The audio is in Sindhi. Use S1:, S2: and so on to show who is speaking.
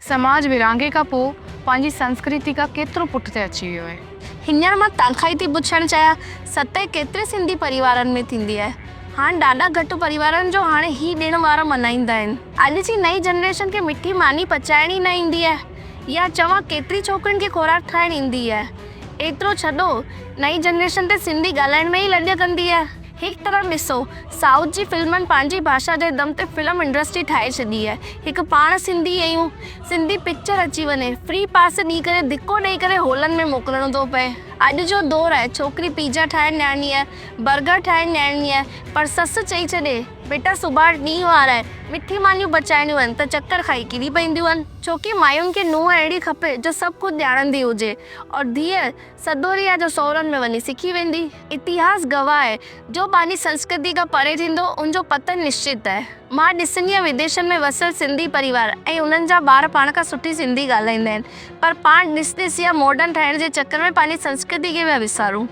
S1: سماج ورهاڱي کان پوء پنهنجي سنسڪرتي کان ڪيترو پٺتي اچي ويو آهي.
S2: هينئر مان توهان کان ئي ٿي پڇڻ چاهيان، ستي ڪيتري سنڌي پريوارن ۾ ٿيندي آهي؟ هاڻ ڏاڍا گهٽ پريوارن جو هاڻي هي ڏڻ وار ملهائيندا آهن. اڄ جي نئين جنريشن کي مٺي ماني پچائڻ ئي نه ايندي آهي يا چوان ڪيتري ڇوڪرين کي خوراڪ ٺاهڻ ايندي آهي. ايترو ڇڏو، نئين جنريشن ته سنڌي ڳالهائڻ ۾ ئي لڄ ڪندي آهي. هڪ طرف ڏسو سائوٿ جي فلمن پنهنجي ڀاشا جي دم تي فلم انڊسٽري ٺاهي ڇڏي آهي. هڪ پاڻ سنڌي آهيون، سنڌي پڪچر اچي وڃي فري پاس ڏئي ڪري ڌڪو ڏئي ڪري هالن ۾ موڪلڻو ٿو پئي. اڄ جو دور آهي ڇوڪري پيزا ٺاهڻ ڄاڻندي آهي، برگر ٺاهڻ ڄاڻندي آهي پر سس چئي ڇڏي بيٽا سڀاڻ ڏينهن وار آهي مٺي مانيون پچائڻيون آهن ته چڪر کائي ڪري پونديون آهن. ڇوڪي ماين کي نونهن اهڙي کپي جو سڀ ڪجهه ڄاڻندي هجي اور ڌيء سدوري آ جو سورن ۾ وڃي سکي ويندي. اتهاس گواهه آهي، جو پنهنجي سنسڪرتي کان پري ٿيندو، ان جو پتن نشچت آهي. مان ڏسندي آهيان وديشن ۾ وسيل سنڌي پريوار ۽ انهن جا ٻار پاڻ کان سٺي سنڌي ڳالهائيندا آهن، پر پاڻ ڏس ڏس يا ماڊرن ٺهڻ جي چڪر ۾ پنهنجي سنسڪرتي کي پيا وسارون.